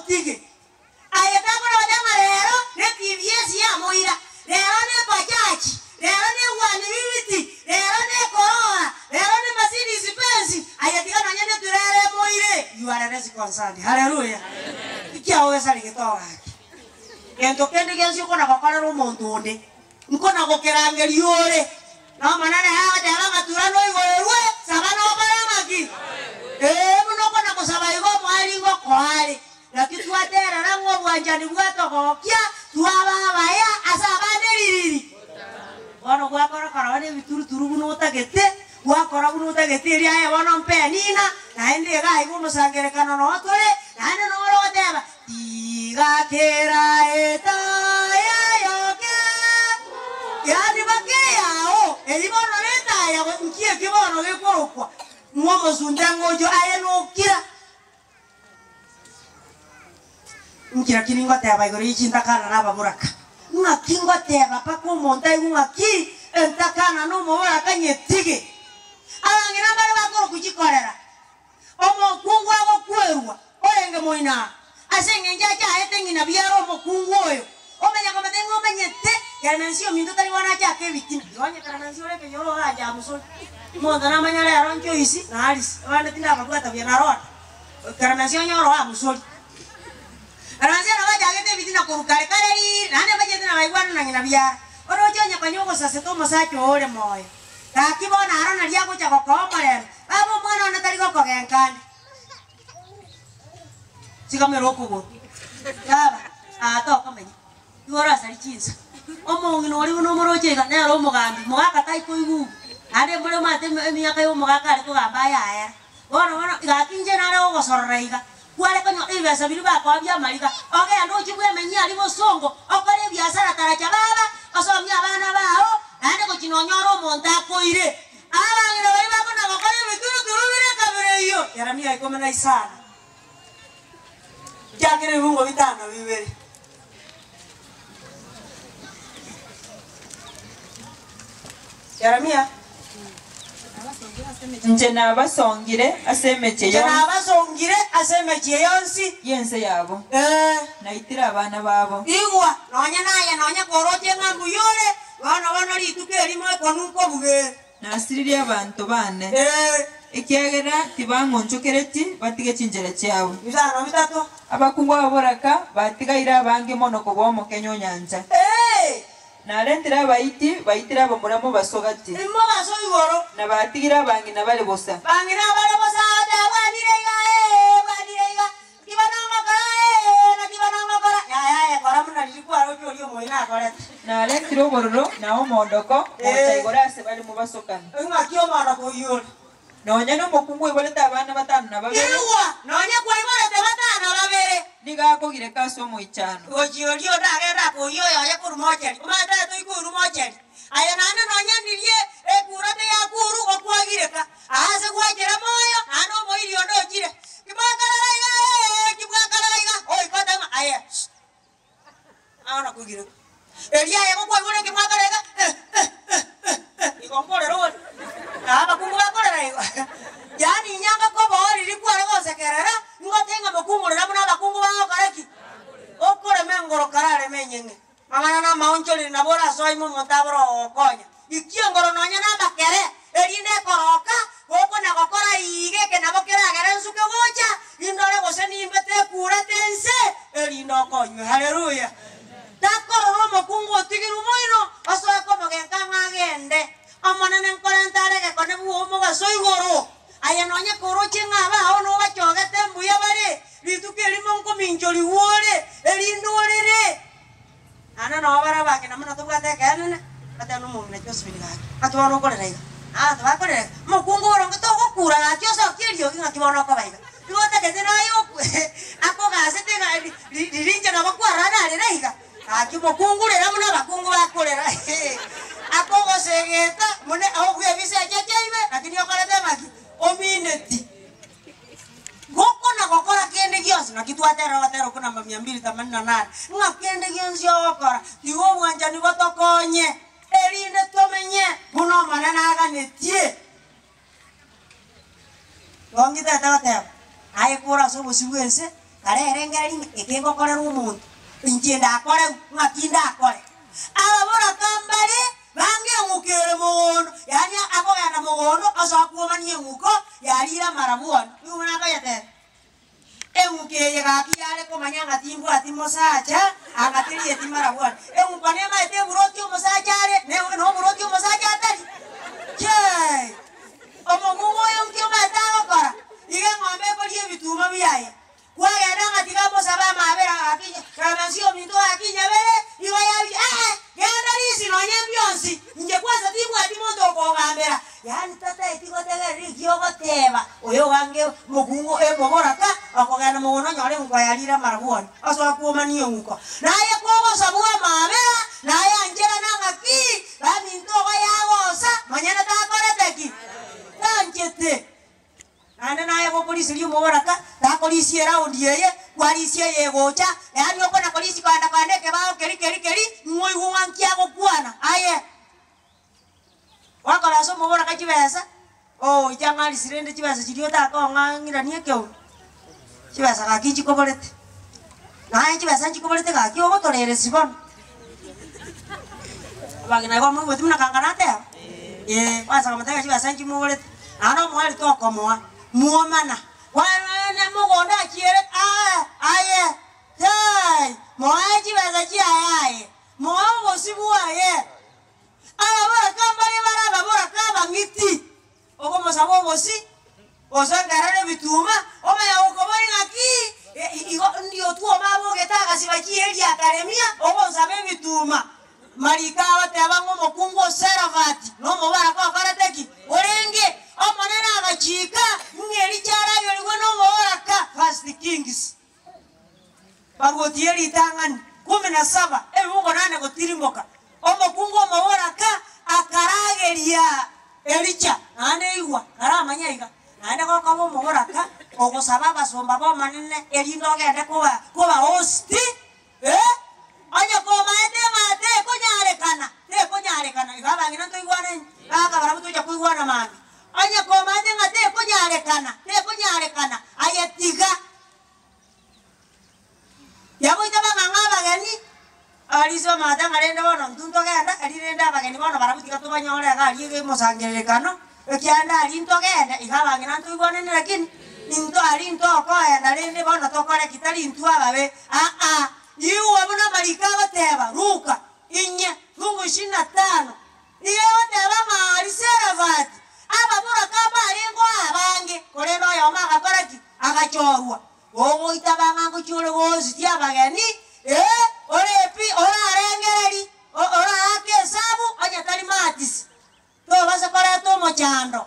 omotige. Aye takora goteba ng'a rero ne TVS yamoira, rero ne Bajaj, rero ne One Bibiti, rero ne Corolla, rero ne Mercedes Benz, aye tiga nonya ne turere emoire, you are less concerned. Haleluya! Ekiagogesa rigete ogake. Gento kende gionsi okona gokorera omonto onde, nkona gokerangeria ore. Na Omonene agoteba ng'a tura noigoerwe, saba nokore ng'aki? Ee, buna okona gosaba igo omoerio ngokoa are. Naki twaterera ng'a obwanchani bwatogokia, twaba abaya ase abande ririri. Bono gwakora korora nebituruturu buna otagete, gwakora buna otagete erio aye bono mpe enina, naende iga aiga omosangererekano noo tore, naende nore ogoteba, Tiga kera etaya yoke. Yaani baka eyao, eyio bono netaya nki ekio bono gekorokwa ng'a omosunte ngochio aye nokira. Inki naki ningoteba igoro ye chintakana na ababoraka? Ng'aki ngoteba mpaka omonto aigwe ng'aki entakana na omoboraka nyetige? Abang'ina mbare bakorokwa chikorera, omokungu agokwerwa orenge moino aa, ase engencho achaete ng'ina biara omokungu oyo, omenya komanya ng'a omenyete Keremensi ominto tari bono achake ebitina. Igo onye Keremensi ore ekenyoro oganche amusore, omonto namanya rero Joyce na Alice, abande tindababwata buya na Rhoda. Keremensi onye oro amusori. Keremensi nabo achagete ebitina korwa kare kare riiri, naende mbachete nabaigwana na ng'ina biara. Oroche onye konya ogosasete omosacha oo ore moyo. Gaki bono aro nario agocha gokoa omorembe, baba omwana one tari gokogenka ande. Sigamera okogoro. Baba, aa tokomenya. Igo orasarie chinsa. Omong'ina oria buna omoroche iga nere omogambi, mogaka taikoigugwa, naende mbore omanyete emiaka ya omogaka are kogamba aye aera. Bono bono gaki inche nare gogosorora iga, kware konywa ebibesa biria bakoa bi'amariga, ogende ochie bwemenyie aria bosongo, okore ebiasara taracha baba, osomie abana bao, naende gochia nonyore omonto akoire. Abang'ina baria bakona gokora ebituruturu bire ekabira eyio, Yeremia ikomi na isano. Nchakere ebibungo bitano bibere. Yeremia. Inche nabasongire ase emechie Inche yonsi nabasongire ase emechie yonsi. y'ense yabo, Ee. naitire abana babo. Igwa, nonya naye nonya koroche ng'a mbuya ore, bono bono rituko erimo ekonuka obugere. Nasiririe abanto baane, Ee. ekiagera tibang'onchokereti batige chinchera chiabo. Bitano bitato. Abakungu ababoraka batigaire abange mono kobua omokenye o nyancha. Ee. Narentire abaiti baitire abamura mobasogati. Imobaso igoro. Na batigire abang'ina bare bosa. Bang'ina bare bosa, goteba, Bwanire iga, ee, bwanire iga. Naki bono ngokora, ee, naki bono ngokora. Yaya aye kora buna riria kwaroche oria omoina akorete. Narentire obororo na omoondoko gocha igoro ase bare mobasokano. Ing'aki omoondoko oyio ore? Nonya nomokungu oiborete abana batano na babere. Igwa, nonya kwaiborete batano babere. Nigo akogireka ase omoichano. Gochia oria ondagende akoyia oyoye korwa mocheri, omanyete aye toikoirwa mocheri. Aye naende nonya ndirie ekura teyakurwa gokwagireka. Aase gwachera moyo, naende omoiri onde ochire. Tibwakarara iga, ee, tibwakarara iga, oikote ng'a aye, shh. Ao nakoigireka. Erio aye gokwaigure eki mwakarara iga, eh, eh, eh, eh, eh, igo nkorera ore. Na abakungu bakorera igo. Yaani inyanga kobao riria kware gonsekerera, ngote ng'a mokung'urera buna abakungu bagokora ki? Okorema engoro karareme enyeng'e. Amang'ana namaonchoreri nabo orasoe ime omonto abore ogogokonya. Ikia engoro nonya namakere, erinde ekoroka, gokona-gokora iga eke nabo keragere nsuke gocha, indore gose nimbe tekurete inse, erinde okonywe. Haleluya! Takorora omokungu otigirwe moino, osoe komogenka ng'a agende. Omonene nkorente are egekone bw'omogaso igoro. Aye nonya koroche ng'a abao nobachogete mbuya bare, rituko erimo nkominchorigwa ore, erinde orere. Naende nabo bare abang'ina mono tobwate ekeene, bateba nomong'ina Josephine gaki, ng'aki bono okorera iga? Na abanto bakorera iga, omokungu oronge togokura gaki osokie eriogi ng'aki bono okoba iga. Igo otagete naye okwe akogasete iga ri riria inche nabo kwarora narera iga, gaki mokungu rera buna abakungu bakorera akogosegeta buna obwebisa echeche ime lakini okorete ng'aki? Omineti. Gokona gokora kende gionsi, naki twaterera ogotera okwo namba mia mbili themanini na nane, ng'a kende gionsi ogokora, tiga obwanchani botokonye, erinde tomenye buna Omonene aganetie. Igo ngitete goteba, aye kore ase obosio bw'ense. Karerengereria ng'a eke ngokorera omonto, inche ndakore ng'aki ndakore. Ababoraka mbare bange eng'uko ere mogondo, yaani akogenda mogondo ase akwomania eng'uko yarire amarabwoni. Nigo buna akoyeteba. Eng'uko eye gaki yare komanya ng'a timbwati mosacha, anga terieti marabwoni. Eng'uko nemaete eburoti omosacha are, ne noboroti omosacha atari. Chei! Omokungu oyo nki omanyete agokora? Iga eng'ombe ekoria ebituma biaye. Kwagenda ng'a tiga mosabe amabera gaki Ramensi ominto gaki nyabere igo yabicha ee genda risi nonye mbionsi inche kwanza timbwati monto okogambera yaani tataeti gotegerera eki ogoteba oyo ogange mokungu emoboraka okogenda mogondo onyore eng'uko yarire amarabwoni ase okwomania eng'uko naye kogosabwa amabera naye ancherana ng'aki baminto ogo yagosa monyene takorete ki? Tanchete. Naende naye gokorisiria omoboraka, takorisia eraundi eye, kwarisia eye egocha, yaani okona korisia kogenda kogenda ekebao keri keri keri, ng'o oigwe ng'a nki agokwana aye. Gwakora ase omoboraka chibesa, oh inche ang'arisi rende chibesa chiria otakong'a ng'iranie ekeombe, chibesa gaki nchikoborete, naye chibesa nchikoborete gaki ogotoreresia bono. Abang'ina igo moigweti buna kanga nateba? Ee, kwansa komotebia chibesa nchimoborete, naende omoerio tokomoa, mwomana, kwane mogondo achiere aa aye tai, moe chibesa chiaye aye, moe obosio bwaye. Ababoraka mbare bare ababoraka abang'iti. Okomosaba obosi, gose nkerore ebituma, omanye gokobori ng'aki igo ndio twoma abogete agasiba chieri akaremia, ogonsaba ebituma. Mariko agoteba ng'a omokungu o Serafati nomobaraka okorete ki? Orenge. Omonene agachika ng'a ericha aragerigwe nomoboraka, First Kings. Barwoti ye ritang'ani kumi na saba, ebibugo nane gotirimboka. Omokungu omoboraka akarageria Elija, naende igwa, karamanye iga, naende gokoba omoboraka ogosaba abasomba b'Omonene erinde ogende koba kobahost, eh, onye komaete ng'a tekonyarekana, tekonyarekana, iga abang'ina ntoigwane mpaka barabwo tocha koigwana mambia. Onye komaete ng'a tekonyarekana, tekonyarekana, aye tiga. Yagoita bang'ang'a abageni, abarisia bamanyete ng'a rende bono intwe ntogenda, erio rende abageni bono barabwo tiga tobanyore iga aria iga emosangererekano, ekiagera aria ntogende, iga abang'ina ntoigwanane lakini intwe aria ntokoenda rende bono tokore ki? Tari intwe ababe aa. Igwa buna amariko agoteba, Luka, inye, fungu ishirini na tano, Nigo egoteba ng'a aria Serafati ababoraka mbarengeo abange, korende oyomo agakora ki? Agachorwa. Ogoitaba ng'a ngochia ore goositia abageni, ee, ore pi, orarengereri, oraake esabu, onye tari matisi, tobasa koreta omochando.